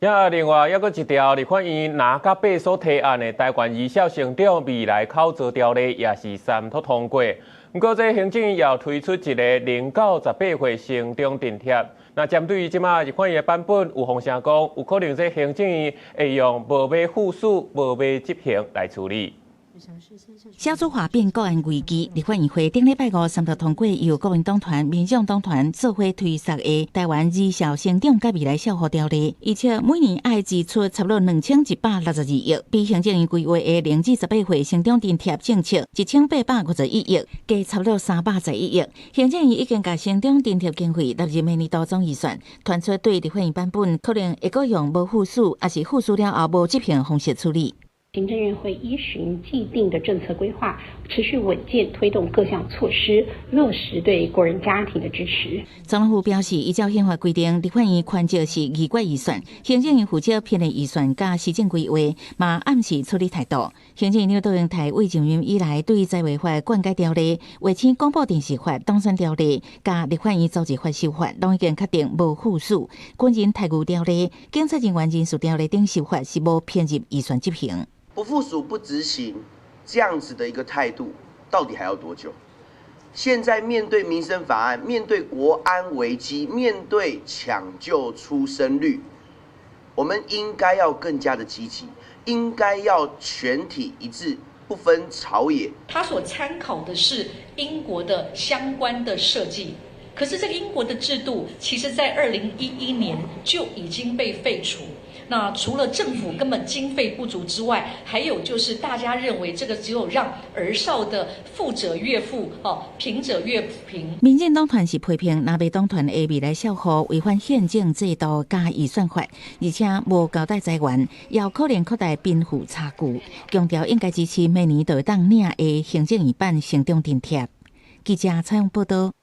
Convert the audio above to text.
呀，另外猶閣一條立法院藍佮白所提案的台灣兒少成長未來考做條例，也是三讀通過。毋過，這行政院又推出一个0到18歲成長津貼。那針對這馬立法院的版本，有風聲講，有可能這行政院會用無欲副署、無欲執行來處理。少子化變國安危機，立法院會頂禮拜五三讀通過由國民黨團、民眾黨團做伙推捒的台灣兒少成長佮未來照護條例，而且每年愛支出差不多2162億，比行政院規劃的0至18歲成長津貼政策1851億，加差不多311億。行政院已經共成長津貼經費納入明年度總預算，傳出對立法院版本可能會閣用無副署，抑是副署了後無執行方式處理。行政院會依循既定的政策規劃，持續穩健推動各項措施，落實對國人家庭的支持。總統府表示，依照憲法規定，立法院權責是議決預算，行政院負責編列預算佮施政規劃，嘛暗示處理態度。行政院長卓榮泰為上任以來，對在位法、灌溉條例、衛星廣播電視法、黨選條例、佮立法院組織法修法，攏已經確定無副署。軍人待遇條例、警察人員人事條例等修法是無編入預算執行。不副署不執行這樣子的一個態度，到底還要多久？現在面對民生法案，面對國安危機，面對搶救出生率，我們應該要更加的積極，應該要全體一致，不分朝野。他所參考的是英國的相關的設計，可是這個英國的制度，其實在2011年就已經被廢除。那除了政府根本經費不足之外，還有就是大家認為這個只有讓兒少的富者越富，哦，貧者越貧。民進黨團是批評藍白黨團的未來照護違反憲政制度佮預算法，而且無交代財源，也有可能擴大貧富差距，強調應該支持明年就會當領的行政院版成長津貼。記者採訪報道。